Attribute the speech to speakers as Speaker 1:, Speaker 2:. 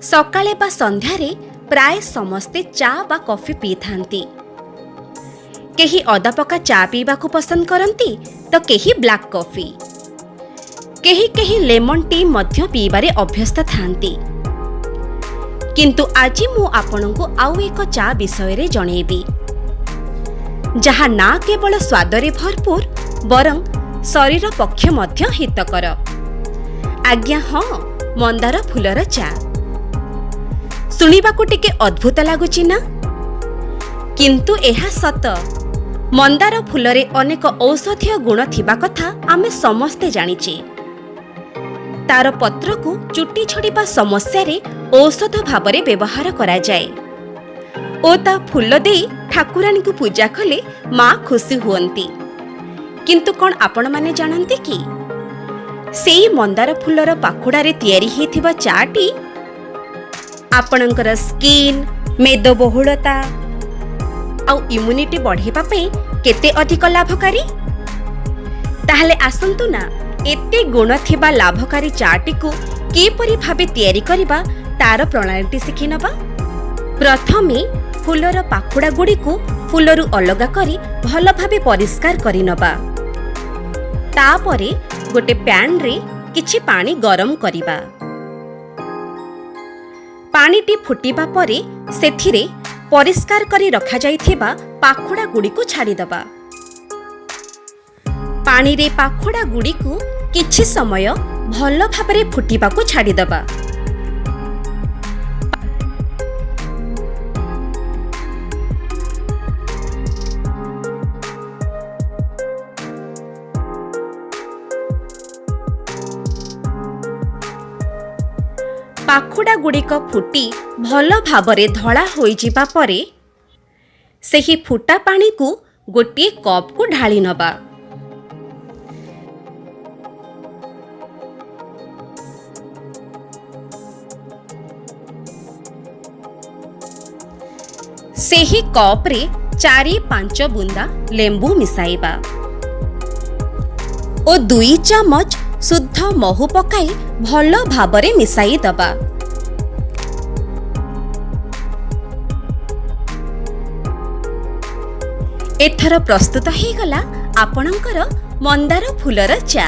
Speaker 1: ସକାଳେ ବା ସନ୍ଧ୍ୟାରେ ପ୍ରାୟ ସମସ୍ତେ ଚା ବା କଫି ପିଇଥାନ୍ତି। କେହି ଅଦା ପକା ଚା ପିଇବାକୁ ପସନ୍ଦ କରନ୍ତି ତ କେହି ବ୍ଲାକ୍ କଫି, କେହି କେହି ଲେମନ୍ ଟି ମଧ୍ୟ ପିଇବାରେ ଅଭ୍ୟସ୍ତ ଥାନ୍ତି। କିନ୍ତୁ ଆଜି ମୁଁ ଆପଣଙ୍କୁ ଆଉ ଏକ ଚା ବିଷୟରେ ଜଣେଇବି, ଯାହା ନା କେବଳ ସ୍ୱାଦରେ ଭରପୁର ବରଂ ଶରୀର ପକ୍ଷ ମଧ୍ୟ ହିତକର। ଆଜ୍ଞା ହଁ, ମନ୍ଦାର ଫୁଲର ଚା। ଶୁଣିବାକୁ ଟିକେ ଅଦ୍ଭୁତ ଲାଗୁଛି ନା? କିନ୍ତୁ ଏହା ସତ। ମନ୍ଦାର ଫୁଲରେ ଅନେକ ଔଷଧୀୟ ଗୁଣ ଥିବା କଥା ଆମେ ସମସ୍ତେ ଜାଣିଛେ। ତାର ପତ୍ରକୁ ଚୁଟି ଝଡ଼ିବା ସମସ୍ୟାରେ ଔଷଧ ଭାବରେ ବ୍ୟବହାର କରାଯାଏ ଓ ତା ଫୁଲ ଦେଇ ଠାକୁରାଣୀଙ୍କୁ ପୂଜା କଲେ ମା ଖୁସି ହୁଅନ୍ତି। କିନ୍ତୁ କ'ଣ ଆପଣମାନେ ଜାଣନ୍ତି କି, ସେଇ ମନ୍ଦାର ଫୁଲର ପାଖୁଡ଼ାରେ ତିଆରି ହେଇଥିବା ଚାଟି ଆପଣଙ୍କର ସ୍କିନ୍, ମେଦବହୁଳତା ଆଉ ଇମ୍ୟୁନିଟି ବଢ଼େଇବା ପାଇଁ କେତେ ଅଧିକ ଲାଭକାରୀ? ତାହେଲେ ଆସନ୍ତୁ ନା, ଏତେ ଗୁଣ ଥିବା ଲାଭକାରୀ ଚାଟିକୁ କିପରି ଭାବେ ତିଆରି କରିବା ତାର ପ୍ରଣାଳୀଟି ଶିଖିନେବା। ପ୍ରଥମେ ଫୁଲର ପାଖୁଡ଼ା ଗୁଡ଼ିକୁ ଫୁଲରୁ ଅଲଗା କରି ଭଲ ଭାବେ ପରିଷ୍କାର କରିନେବା। ତାପରେ ଗୋଟେ ପ୍ୟାନ୍ରେ କିଛି ପାଣି ଗରମ କରିବା। ପାଣିଟି ଫୁଟିବା ପରେ ସେଥିରେ ପରିଷ୍କାର କରି ରଖାଯାଇଥିବା ପାଖୁଡ଼ା ଗୁଡ଼ିକୁ ଛାଡ଼ିଦେବା। ପାଣିରେ ପାଖୁଡ଼ା ଗୁଡ଼ିକୁ କିଛି ସମୟ ଭଲ ଭାବରେ ଫୁଟିବାକୁ ଛାଡ଼ିଦେବା। ପାଖୁଡ଼ା ଗୁଡ଼ିକ ଫୁଟି ଭଲ ଭାବରେ ଧଳା ହୋଇଯିବା ପରେ ସେହି ଫୁଟା ପାଣିକୁ ଗୋଟିଏ କପ୍କୁ ଢାଳି ନେବା। ସେହି କପ୍ରେ 4-5 ବୁନ୍ଦା ଲେମ୍ବୁ ମିଶାଇବା ଓ 2 ଚାମଚ ଶୁଦ୍ଧ ମହୁ ପକାଇ ଭଲ ଭାବରେ ମିଶାଇ ଦେବା। ଏଥର ପ୍ରସ୍ତୁତ ହେଇଗଲା ଆପଣଙ୍କର ମନ୍ଦାର ଫୁଲର ଚା।